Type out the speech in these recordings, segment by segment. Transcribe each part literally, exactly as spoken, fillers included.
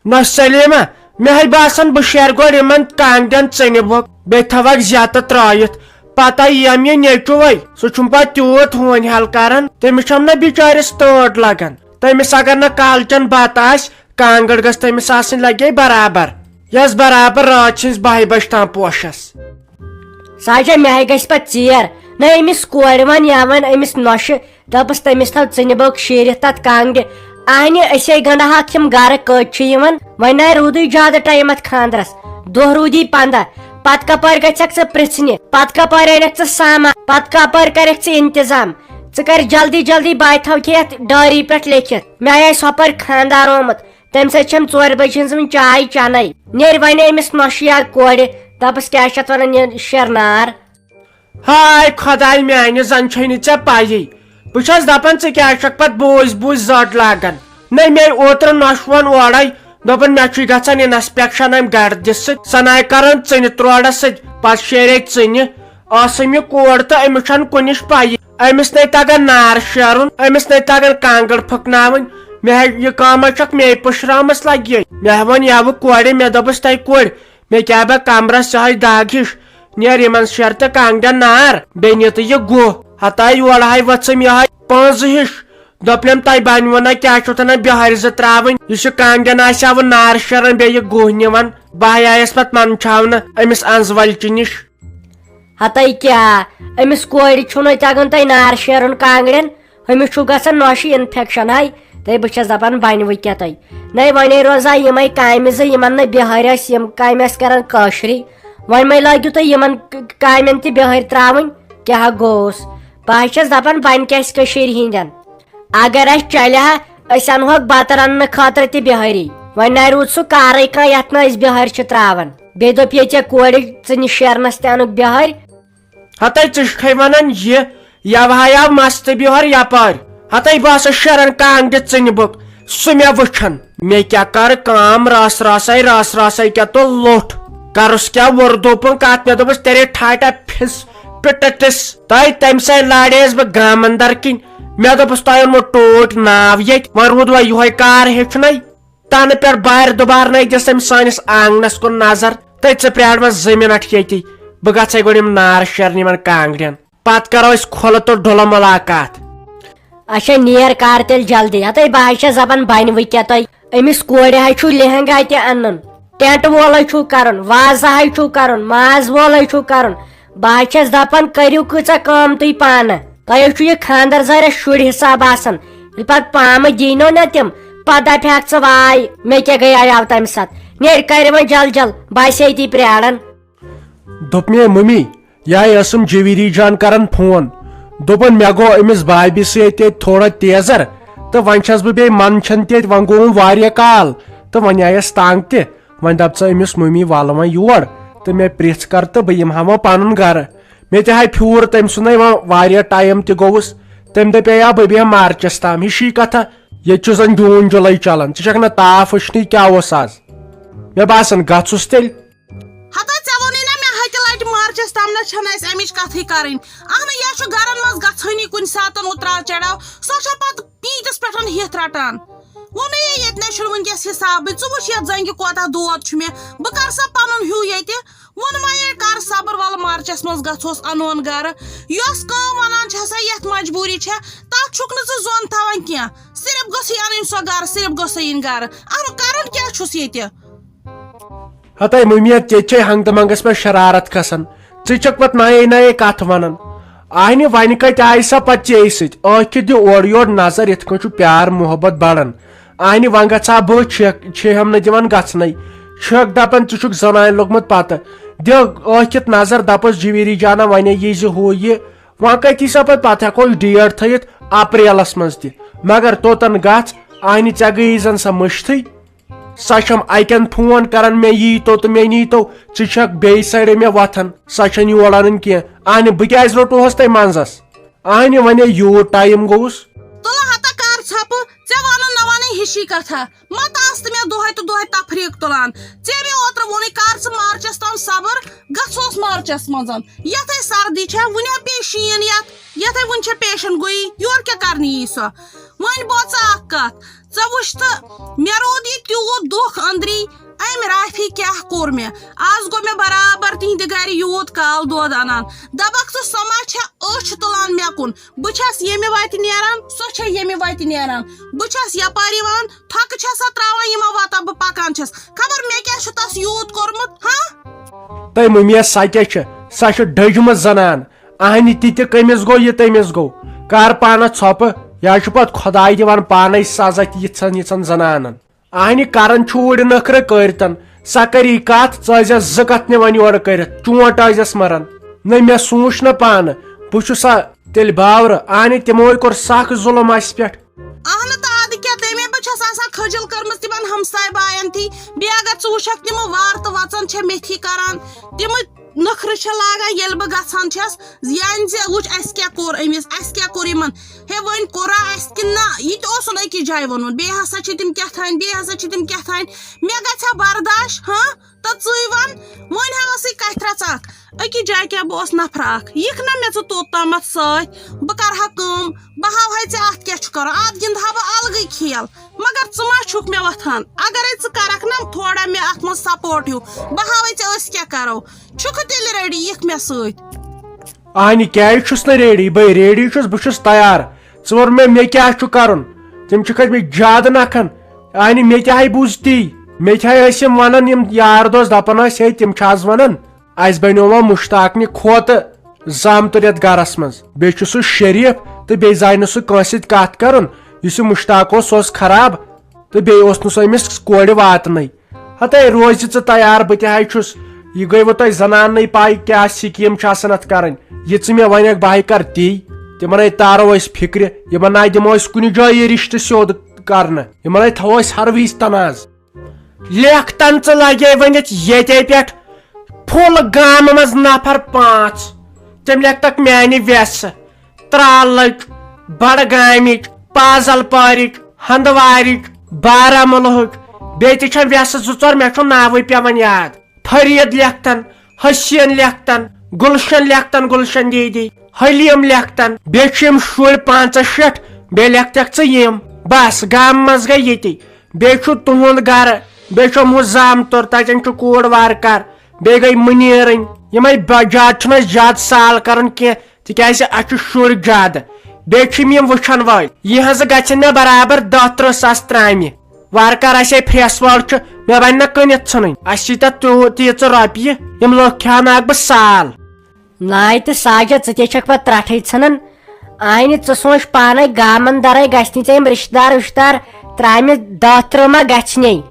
نہ سلیمہ، مےٚ ہے باسان بہٕ شیرٕ گۄڈٕ یِمن کانٛگرٮ۪ن ژٕنہِ بۄک، بیٚیہِ تھاوکھ زیتہٕ ترٲیِتھ۔ پتہٕ یِم یہِ نیٚچوٗ وَے، سُہ چھُنہٕ پتہٕ تیوٗت ہوٗنۍ حل کران، تٔمِس چھَم نہ بِچٲرِس تٲٹ لگان۔ تٔمِس اگر نہٕ کالچن بتہٕ آسہِ، کانٛگٕر گٔژھ تٔمِس آسٕنۍ لگے برابر، یۄس برابر رٲژ ہٕنٛز بَہہِ بجہِ تام پوشس۔ ساجا، مےٚ ہے گژھِ پتہٕ ژیر۔ نہ أمِس کورِ وَن یا وَن أمِس نۄشہِ، دَپَس تٔمِس تھاو ژٕنہِ بوٚک شیٖرِتھ تَتھ کانٛگرِ۔ اَہنہِ، أسے گنٛڈٕ ہاکھ یِم گرٕ کٔتۍ چھِ یِوان۔ وۄنۍ نہ روٗدُے زیادٕ ٹایم اَتھ خانٛدرَس۔ دۄہ روٗدی پنٛداہ۔ پتہٕ کپٲرۍ گژھکھ ژٕ پرٛژھنہِ؟ پتہٕ کپٲرۍ اَنکھ ژٕ سامان؟ پتہٕ کپٲرۍ کرکھ ژٕ انتظام؟ ژٕ کر جلدی جلدی، بہٕ تھاوکھ یَتھ ڈٲری پٮ۪ٹھ لیکھِتھ۔ مےٚ آسہِ ہۄپٲرۍ خانٛدار آمُت۔ تٔمۍ سۭتۍ چھَم ژورِ بجہِ ہٕنٛز وٕنہِ چاے چٮ۪نَے۔ نیرِ وۄنۍ أمِس نۄشہِ یا کورِ، دَپَس کیٛاہ چھِ اَتھ وَنان، یہِ شیرنار۔ ہاے خۄداے میانہِ، زن چھے نہٕ ژےٚ پَیی۔ بہٕ چھَس دَپان، ژٕ کیٛازِ چھَکھ پَتہٕ بوٗزۍ بوٗزۍ زٔٹ لاگان؟ نہ، مے اوترٕ نۄشہِ ووٚن اورَے، دوٚپُن، مےٚ چھُے گژھان اِنسپیکشن اَمہِ گردِ سۭتۍ۔ سۄ نَے کران ژٕنہِ ترٛوڑَس سۭتۍ، پَتہٕ شیرے ژٕنہِ۔ ٲسٕم یہِ کور تہٕ أمِس چھَنہٕ کُنِچ پَیی۔ أمِس نَے تَگان نار شیرُن، أمِس نَے تَگان کانٛگٕر پھٕکناوٕنۍ۔ مےٚ ہے یہِ کٲمہ چھَکھ مے پُشرٲمٕژ لگہِ۔ مےٚ ووٚن یَوٕ کورِ، مےٚ دوٚپُس، تَے کورِ، مےٚ کیٛاہ بہ کمرس یہے داغ ہِش، نیر یِمن شیر تہٕ کانٛگرٮ۪ن نار، بیٚیہِ نہِ تہٕ یہِ گُہہ۔ ہتاے یورٕ ہاے ؤژھٕم یہے پٲنٛزٕ ہِش۔ دوٚپنم، تۄہہِ بنوٕ نہ، کیٛاہ چھُو تھاونہ بِہٲرۍ زٕ ترٛاوٕنۍ؟ یُس یہِ کانٛگرٮ۪ن آسہِ ہاوٕ نار شیران، بیٚیہِ یہِ گُہہ نِوان۔ بہٕ ہاے آیس پتہٕ منٛدچھاونہٕ أمِس انزٕ ولچہِ نِش۔ ہتاے کیٛاہ، أمِس کورِ چھُو نہٕ تگان تۄہہِ نار شیرُن کانٛگرٮ۪ن؟ ہُمِس چھُو گژھان نۄشہِ انفیکشن۔ ہاے، تہٕ بہٕ چھَس دَپان، بَنہِ وۄنۍ کیٛاہ تۄہہِ؟ نَے، وۄنۍ روزان یِمَے کامہِ زٕ، یِمَن نہٕ بِہٲرۍ ٲسۍ، یِم کامہِ ٲسۍ کَران کٲشرِ۔ وۄنۍ مَے لٲگِو تُہۍ یِمَن ک-، کامٮ۪ن تہِ بِہٲرۍ ترٛاوٕنۍ۔ کیٛاہ گوٚوس؟ بہٕ حظ چھَس دَپان، بَنہِ کیٛاہ اَسہِ کٔشیٖرِ ہِنٛدٮ۪ن؟ اگر اَسہِ چَلہِ ہا، أسۍ اَنہوکھ بَتہٕ رَننہٕ خٲطرٕ تہِ بِہٲری۔ وۄنۍ نَے روٗد سُہ کارٕے کانٛہہ، یَتھ نہٕ أسۍ بِہٲرۍ چھِ ترٛاوان۔ بیٚیہِ دوٚپ ییٚتہِ کورِ، ژٕ نِش شیرنَس تہِ اَنُکھ بِہٲرۍ۔ ہتے، ژٕ چھکھے ونان یہِ، یوٕ ہاے آو مستہٕ بیوہر یپٲرۍ۔ ہتے، بہٕ ہسا شیرن کانٛگرِ ژٕنہِ بُک، سُہ مےٚ وٕچھن۔ مےٚ کیٛاہ کر کٲم، رس رسے، رس رسے کیٛاہ تُل لوٚٹھ۔ کرُس کیٛاہ وُردوپن کتھ، مےٚ دوٚپُس، تیرے ٹھاٹا پھِس پٹٹس۔ تۄہہِ تمہِ سۭتۍ لاڑیس بہٕ گامن در کِنۍ۔ مےٚ دوٚپُس، تۄہہِ اوٚنمُت ٹوٹھ ناو ییٚتہِ، وۄنۍ روٗد وۄنۍ یِہوے کار ہیٚچھنَے۔ تَنہٕ پٮ۪ٹھ بارِ دُبارٕ نَے دِژ تٔمۍ سٲنِس آنٛگنَس کُن نظر۔ تہٕ ژٕ پرٛار وۄنۍ زٕ مِنٹ ییٚتی۔ بہٕ گژھٕ گۄڈٕ یِم نار شیرنہِ یِمَن کانٛگرٮ۪ن۔ پَتہٕ کَرو أسۍ کھُلہٕ تہٕ ڈُلہٕ مُلاقات۔ اچھا، نیر کر تیٚلہِ جلدی۔ ہَتَے بہٕ حظ چھَس دَپان، بَنہِ وۄنۍ کیٛاہ تۄہہِ؟ أمِس کورِ حظ چھُو لہنگا تہِ اَنُن، ٹٮ۪نٛٹ وولَے چھُو کَرُن، وازٕ حظ چھُو کَرُن، ماز وولَے چھُو کَرُن۔ بہٕ حظ چھَس دَپان، کٔرِو کۭژاہ کٲم تُہۍ پانہٕ۔ تۄہہِ حظ چھُو یہِ خانٛدر ظٲہرہ شُرۍ حساب آسان۔ ییٚلہِ پتہٕ پامہٕ دی نو نہ تِم، پتہٕ دپہِ ہاکھ ژٕ، واے، مےٚ کیٛاہ گٔیاو تمہِ ساتہٕ؟ نیرِ کرِ وۄنۍ جل جل، بہٕ آسہِ ییٚتی پرٛاران۔ دوٚپ مےٚ، مٔمی، یہِ آیہِ ٲسٕم جویری جان کران فون۔ دوٚپُن، مےٚ گوٚو أمِس بابہِ سۭتۍ ییٚتہِ تھوڑا تیزر، تہٕ وۄنۍ چھَس بہٕ بیٚیہِ منٛدچھان تہِ ییٚتہِ، وۄنۍ گوٚوُم واریاہ کال، تہٕ وۄنۍ آیَس تنٛگ تہِ۔ وۄنۍ دپ ژٕ أمِس مٔمی، وَلہٕ وۄنۍ یور تہٕ مےٚ پرٛژھ کر تہٕ بہٕ یِمہٕ ہا وۄنۍ پنُن گرٕ۔ مےٚ تہِ ہاے پھیوٗر تٔمۍ سُنٛدے وۄنۍ واریاہ ٹایم تہِ گوٚوُس۔ تٔمۍ دپے، آ، بہٕ بیٚہمہٕ مارچس تام۔ ہِشی کتھا، ییٚتہِ چھُ زن جوٗن جُلے چلان، ژٕ چھکھ نہٕ تاپھ وٕچھنٕے کیٛاہ اوس آز۔ مےٚ باسان، گژھُس تیٚلہِ۔ ہتا ژےٚ ووٚنُے نا مےٚ ہتہِ لٹہِ، مارچس تام نہ چھنہٕ اسہِ امِچ کتھٕے کرٕنۍ۔ اہنہٕ، یا چھُ گرن منٛز گژھٲنی کُنہِ ساتن اُتراو چڑاو، سۄ چھےٚ پتہٕ پیٖنتِس پٮ۪ٹھ ہِتھ رٹان۔ ووٚنُے یے، ییٚتہِ نَے چھُنہٕ وٕنکیٚس حسابٕے۔ ژٕ وٕچھ یتھ زنگہِ کوتاہ دود چھُ مےٚ، بہٕ کر سا پنُن ہیوٗ ییٚتہِ؟ ووٚنمَے، کر صبر، ولہٕ مارچس منٛز گژھوس انون گرٕ۔ یۄس کٲم ونان چھےٚ سا، یتھ مجبوٗری چھےٚ، تتھ چھُکھ نہٕ ژٕ زوٚن تھاوان کینٛہہ۔ صرف گٔژھٕے انٕنۍ سۄ گرٕ، صرف گٔژھٕے یِنۍ گرٕ۔ اہنُو، کرُن کیٛاہ چھُس ییٚتہِ؟ ہتے مٔمی، ژےٚ چھے ہنٛگتہٕ منٛگس پٮ۪ٹھ شرارت کھسان۔ ژٕ چھکھ پتہٕ نَیے نَیے کتھٕ ونان۔ آہنہِ، وۄنۍ کتہِ آیہِ سۄ پتہٕ ژے سۭتۍ؟ ٲکھِتھ دِ اورٕ یور نظر، یِتھ کٔنۍ چھُ پیار محبت بڑان۔ آہنہِ، وۄنۍ گژھٕ ہا بہٕ، چھکھ، چھے ہم نہٕ دِوان گژھنَے۔ چھکھ دپان، ژٕ چھُکھ زنانہِ لوٚگمُت پتہٕ۔ دِ ٲکھِتھ نظر، دپس، جویری جانا ونے یہِ زِ ہُہ یہِ۔ وۄنۍ کتہِ سۄ پتہٕ، پتہٕ ہٮ۪کو أسۍ ڈیٹ تھٲیِتھ اپریلس منٛز تہِ۔ مگر توٚتن گژھ، آہنہِ، ژےٚ گٔیی زن سۄ مٔشتھٕے۔ سۄ چھم اتٮ۪ن فون کران، مےٚ ییٖتو تہٕ مےٚ نیٖتو، ژٕ چھکھ بیٚیہِ سایڈٕ مےٚ وۄتھان، سۄ چھنہٕ یور انان کینٛہہ۔ اہنہِ، بہٕ کیازِ روٚٹوہس تۄہہِ منٛزس؟ اہنہِ، وۄنۍ ہے یوٗت ٹایم گوٚوُس۔ تُلہٕ ہتا کر ژھۄپہٕ، ژےٚ ونُن نہ ونٕنۍ ہِشی کتھا۔ مت آس تہٕ مےٚ دۄہے تہٕ دۄہے تفریٖق تُلان۔ ژےٚ مےٚ اوترٕ ووٚنُے، کر ژٕ مارچس تام صبر، گژھوس مارچس منٛز۔ یتھے سردی چھےٚ، وُنہِ ہا پیٚیہِ شیٖن یتھ، یتھے وُنہِ چھےٚ پیشن گویی، یورٕ کیٛاہ کرنہِ یی سۄ؟ وۄنۍ بوز ژٕ اکھ کتھ، ژےٚ وُچھ تہٕ مےٚ روٗد یہِ تیوٗت دُکھ أنٛدری، أمۍ رافی کیٛاہ کوٚر مےٚ؟ آز گوٚو مےٚ برابر تِہنٛدِ گرِ یوٗت کال دۄد انان۔ دپکھ ژٕ، سۄ ما چھےٚ أچھ تُلان مےٚ کُن؟ بہٕ چھَس ییٚمہِ وَتہِ نیران، سۄ چھےٚ ییٚمہِ وَتہِ نیران۔ بہٕ چھَس یَپارِ یِوان، تھۄکہٕ چھےٚ سۄ ترٛاوان، یِمو وَتہ بہٕ پَکان چھَس۔ خبر مےٚ کیٛاہ چھُ تَس یوٗت کوٚرمُت، ہاں؟ تۄہہِ مُمیا، سۄ کیٛاہ چھےٚ؟ سۄ چھےٚ ڈٔجمٕژ زنان۔ اہنہِ تہِ تہِ کٔمِس گوٚو، یہِ تٔمِس گوٚو۔ کر پانس ژھۄپہٕ، یہِ حظ چھُ پتہٕ خۄداے دِوان پانے سزا تہِ یِژھن یِژھن زنانن۔ اہنہِ کران چھُ اوٗرۍ نخرٕ کٲرتن۔ سۄ کری کتھ، ژٕ ٲسۍ زِ زٕ کتھٕ نِوان یورٕ کٔرِتھ، چونٹ ٲسۍ زٮ۪س مران۔ نہ مےٚ سوٗنچ نہ پانہٕ، بہٕ چھُسا تیٚلہِ باورٕ؟ اہنہِ تِموے کوٚر سخ ظُلم اسہِ پٮ۪ٹھ۔ اہنہٕ تہٕ ادٕ کیٛاہ، تَمے بہٕ چھَس آسان خٔجل کٔرمٕژ تِمن ہمساے باین تھی۔ بیٚیہِ اگر ژٕ وٕچھکھ، تِمہٕ وارٕ تہٕ وژن چھےٚ مےٚ تھی کران۔ تِمہٕ نخرٕ چھےٚ لاگان، ییٚلہِ بہٕ گژھان چھَس، یعنی زِ وٕچھ، اَسہِ کیٛاہ کوٚر أمِس، اَسہِ کیٛاہ کوٚر یِمن۔ ہے، وۄنۍ کوٚرا اَسہِ کِنہٕ نہ؟ یہِ تہِ اوسُن أکِس جایہِ ووٚنمُت، بیٚیہِ ہسا چھِ تِم کیٛاہ تھانۍ، بیٚیہِ ہسا چھِ تِم کیٛاہ تھانۍ۔ مےٚ گژھِ ہا برداش، ہاں؟ تہٕ ژٕے وَن، وۄنۍ ہاو ٲسٕے کَتھِ رَژھ اَکھ۔ أکِس جایہِ کیٛاہ بہٕ اوس نفرٕ اَکھ، یِکھ نہ مےٚ ژٕ توٚت تامَتھ سۭتۍ، بہٕ کَرٕ ہا کٲم، بہٕ ہاوہَے ژےٚ اَتھ کیٛاہ چھُ کَرُن، اَتھ گِنٛدٕ ہا بہٕ اَلگٕے کھیل۔ مگر ژٕ ما چھُکھ مےٚ وۄتھان؟ اگرے ژٕ کَرَکھ نہ تھوڑا مےٚ اَتھ منٛز سپورٹ ہیوٗ، بہٕ ہاوَے ژےٚ أسۍ کیٛاہ کَرو۔ چھُکھٕ تیٚلہِ ریڈی یِکھ مےٚ سۭتۍ؟ اہنہِ کیٛازِ چھُس نہٕ ریڈی؟ بے ریڈی چھُس، بہٕ چھُس تیار۔ ژٕ وَن مےٚ، مےٚ کیٛاہ چھُ کَرُن؟ تِم چھِ کھٔتۍ مٕتۍ زیادٕ نَکھَن۔ اہنہِ مےٚ تہِ ہاے بوٗز تی۔ مےٚ تہِ ہاے ٲسۍ یِم وَنان، یِم یار دوس دَپان ٲسۍ، ہے، تِم چھِ آز وَنان، اَسہِ بَنیوو وۄنۍ مُشتاقنہِ کھوتہٕ زامتُر یَتھ گَرَس منٛز۔ بیٚیہِ چھُ سُہ شریٖف تہٕ بیٚیہِ زانہِ نہٕ سُہ کٲنٛسہِ سۭتۍ کَتھ کَرُن۔ یُس یہِ مُشتاق اوس، سُہ اوس خراب تہٕ بیٚیہِ اوس نہٕ سُہ أمِس کورِ واتنٕے۔ ہتے روزِ ژٕ تیار، بہٕ تہِ ہاے چھُس۔ یہِ گٔے وۄنۍ تۄہہِ زناننٕے پاے کیٛاہ سکیٖم چھِ آسان اتھ کرٕنۍ۔ یہِ ژٕ مےٚ ونکھ بہٕ ہاے کرٕ تی۔ تِمن ہے تارو أسۍ فکرِ، یِمن ناے دِمو أسۍ کُنہِ جایہِ یہِ رشتہٕ سیوٚد کرنہٕ۔ یِمن ہے تھاوو أسۍ ہر وِزِ تناز۔ لیکھ تن ژٕ لگے ؤنِتھ ییٚتے پٮ۪ٹھ پھُل گامہٕ منٛز نفر پانٛژھ۔ تِم لیکھتکھ میانہِ وٮ۪سہٕ۔ ترالٕکۍ، بڈگامٕکۍ، پازل پارٕکۍ، ہندوارٕکۍ، بارہمولہٕکۍ، بیٚیہِ تہِ چھےٚ وٮ۪سہٕ زٕ ژور، مےٚ چھُ ناوٕے پٮ۪وان یاد۔ فرید لیکھتن، حسین لیکھتن، گلشن لیکھتن، گلشن دیدی، حلیم لیکھتن، بیٚیہِ چھِ یِم شُرۍ پانٛژہ شیٹھ، بیٚیہِ لیکھتکھ ژٕ یِم۔ بس، گامہٕ منٛز گٔے یِتی۔ بیٚیہِ چھُ تُہُنٛد گرٕ، بیٚیہِ چھُ یِمو زامتُر، تتٮ۪ن چھُ کوٗر وارٕ کار، بیٚیہِ گٔے مُنیٖرٕنۍ۔ یِمے ب-، زیادٕ چھُنہٕ اَسہِ زیادٕ سال کرُن کینٛہہ، تِکیازِ اَسہِ چھُ شُرۍ زیادٕ۔ بیٚیہِ چھِ یِم، یِم وٕچھن وٲلۍ۔ یِہٕنٛز گژھن مےٚ برابر دَہ تٕرٛہ ساس ترٛامہِ۔ وارٕ کار اَسہِ ہے پھرٛٮ۪س وٲر چھُ، مےٚ بنہِ نہ کٕنِتھ ژھٕنٕنۍ۔ اَسہِ چھِ تَتھ تیوٗ-، تیٖژٕ رۄپیہِ، یِم لُکھ کھیٛاوناوکھ بہٕ سال۔ ناے تہٕ ساجد، ژٕ تے چھکھ پتہٕ ترٹھے ژھٕنان۔ آینہِ ژٕ سونچ پانے، گامن درے گژھِ نہٕ ژےٚ یِم رشتہٕ دار وشتہٕ دار ترامہِ دہ ترٕہ ما گژھِ نے؟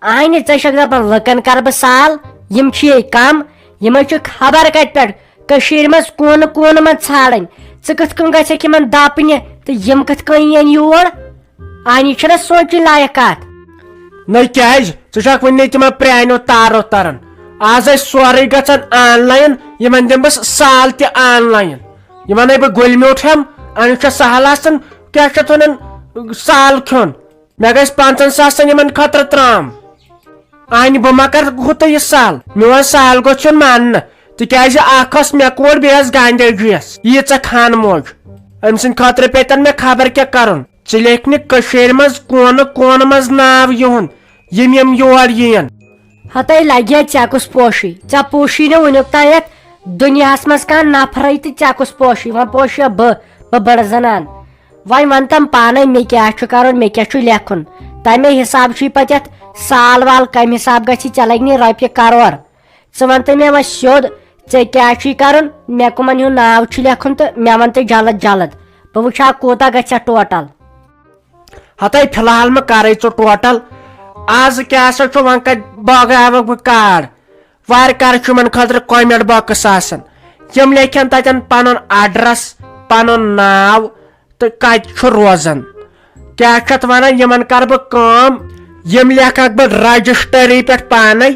آینہِ ژٕ چھکھ دپان لُکن کرٕ بہٕ سال، یِم چھِ یے کم، یِمے چھِ خبر کتہِ پٮ۪ٹھ کٔشیٖرِ منٛز کوٗنہٕ کوٗنہٕ منٛز ژھانڈٕنۍ۔ ژٕ کِتھ کٔنۍ گژھکھ یِمن دپنہِ تہٕ یِم کِتھ کٔنۍ یِن یور؟ آنی چھنہ سونچٕنۍ لایق کتھ۔ نہ کیازِ؟ ژٕ چھکھ وُنہِ تِمن پرانیو تارو تران۔ آز ٲسۍ سورُے گژھان آن لاین، یِمن دِمہٕ بہٕ سال تہِ آن لاین۔ یِمن ہے بہٕ گُلۍ میوٗٹھ ہٮ۪مہٕ، اَمیُک چھا سہل آسان؟ کیٛاہ چھِ اَتھ وَنان، سال کھیوٚن؟ مےٚ گژھِ پانٛژن ساسن یِمن خٲطرٕ ترام۔ آنہِ بہٕ ما کرٕ ہُہ تہٕ یہِ سال؟ میون سال گوٚژھ یُن ماننہٕ، تِکیازِ اکھ ٲس مےٚ کوٗر، بیٚیہِ ٲس گاندھی جی یس ییٖژاہ خانہٕ موج۔ أمۍ سٕنٛدِ خٲطرٕ پیٚتن مےٚ خبر کیٛاہ کرُن۔ ژٕ لیکھ نہٕ کٔشیٖرِ منٛز کوٗنہٕ کوٗنہٕ منٛز ناو یِہُنٛد، یِم یِم یور یِین۔ ہتے لگے ژےٚ کُس پوشی؟ ژےٚ پوشی نہٕ وُنیُک تام یتھ دُنیاہس منٛز کانٛہہ نفرے، تہٕ ژےٚ کُس پوشی؟ وۄنۍ پوشیا بہٕ، بہٕ بٔڑ زنان؟ وۄنۍ ون تم پانے، مےٚ کیٛاہ چھُ کرُن، مےٚ کیٛاہ چھُ لیکھُن؟ تمے حساب چھُے پتہٕ یتھ سال وال، کمہِ حساب گژھِ، ژےٚ لگہِ نہٕ رۄپیہِ کرور۔ ژٕ وَن تہٕ مےٚ وۄنۍ سیوٚد، ژےٚ کیٛاہ چھُے کَرُن؟ مےٚ کٕمَن ہُنٛد ناو چھُ لیکھُن تہٕ مےٚ وَن تہٕ جلد جلد۔ بہٕ وٕچھِ ہا کوٗتاہ گژھِ اَتھ ٹوٹل۔ ہَتَے فی الحال مہٕ کَرَے ژٕ ٹوٹل۔ آز کیٛاہ سا چھُ، وۄنۍ کَتہِ باگراوَکھ بہٕ کارڈ؟ وارٕ کارٕ چھُ یِمَن خٲطرٕ کامٮ۪نٛٹ باکٕس آسان۔ یِم لیکھن تَتٮ۪ن پَنُن ایڈرَس، پَنُن ناو، تہٕ کتہِ چھُ روزان؟ کیٛاہ چھِ اتھ ونان، یِمن کرٕ بہٕ کٲم، یِم لیکھکھ بہٕ رجسٹری پٮ۪ٹھ پانے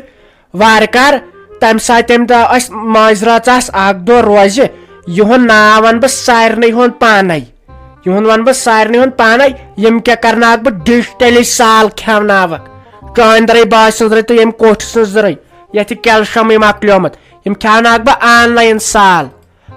وارٕ کارٕ۔ تمہِ ساتہٕ، تمہِ دۄہ اسہِ مٲنٛزِ رٲژ آسہِ اکھ دۄہ روزِ، یِہُنٛد ناو ونہٕ بہٕ سارنٕے ہُنٛد پانے، یِہُنٛد ونہٕ بہٕ سارنٕے ہُنٛد پانے۔ یِم کیٛاہ کرناوکھ بہٕ، ڈیجٹلی سال کھیوناوکھ، چٲنٛدرے باسیٚنٛدرے تہٕ ییٚمہِ کوٹھۍ سٕنٛزرے، یتھ یہِ کیلشمٕے مۄکلیومُت، یِم کھیوناوکھ بہٕ آن لاین سال۔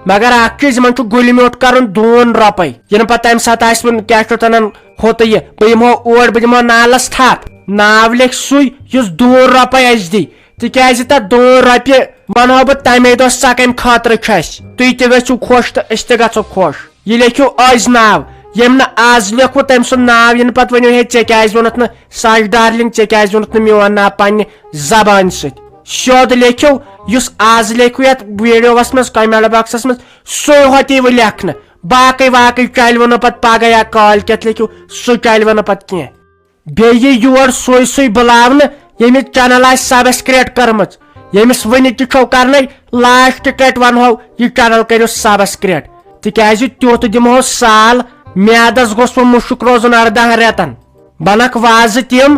مگر اکھ چیٖز، یِمن چھُ گُلہِ میوٚٹھ کرُن دوٗن رۄپے۔ یِنہٕ پتہٕ تمہِ ساتہٕ آسہِ وۄنۍ کیٛاہ چھُ اتھ ونان، ہوٚتہٕ یہِ، بہٕ یِمہو اور، بہٕ دِمہو نالس تھپھ۔ ناو لیکھِ سُے یُس دوٗر رۄپے اسہِ دی، تِکیازِ تتھ دوٗر رۄپیہِ ونہو بہٕ تمے دۄہ سۄ کمہِ خٲطرٕ چھِ اسہِ۔ تُہۍ تہِ گٔژھِو خۄش تہٕ أسۍ تہِ گژھو خۄش۔ یہِ لیکھِو أزۍ ناو، ییٚمۍ نہٕ از لیوٚکھوٕ تٔمۍ سُنٛد ناو یِنہٕ پتہٕ ؤنِو ہے ژےٚ کیازِ ووٚنُتھ نہٕ سچ ڈارلنگ، ژےٚ کیازِ ووٚنُتھ نہٕ میون ناو پننہِ زبانہِ سۭتۍ۔ سیوٚد لیکھِو، یُس از لیکھِو یتھ ویڈیوس منٛز کمنٹ باکسس منٛز، سُے ہوتی وۄنۍ لیکھنہٕ۔ باقٕے واقٕے چلوٕ نہٕ پتہٕ پگاہ یا کالۍ کٮ۪تھ لیکھِو، سُہ چلوٕ نہٕ پتہٕ کینٛہہ۔ بیٚیہِ یی یور سُے سُے بُلاونہٕ، ییٚمِس چینل آسہِ سبسکرایب کٔرمٕژ، ییٚمِس وٕنہِ تہِ چھو کرنَے، لاسٹ کَٹہِ وَنہو، یہِ چینل کٔرِو سبسکرایب، تِکیازِ تیُتھ دِمہو سال، میادس گوٚژھ وۄنۍ مُشُک روزُن ارداہن رٮ۪تن۔ بنکھ وازٕ تِم،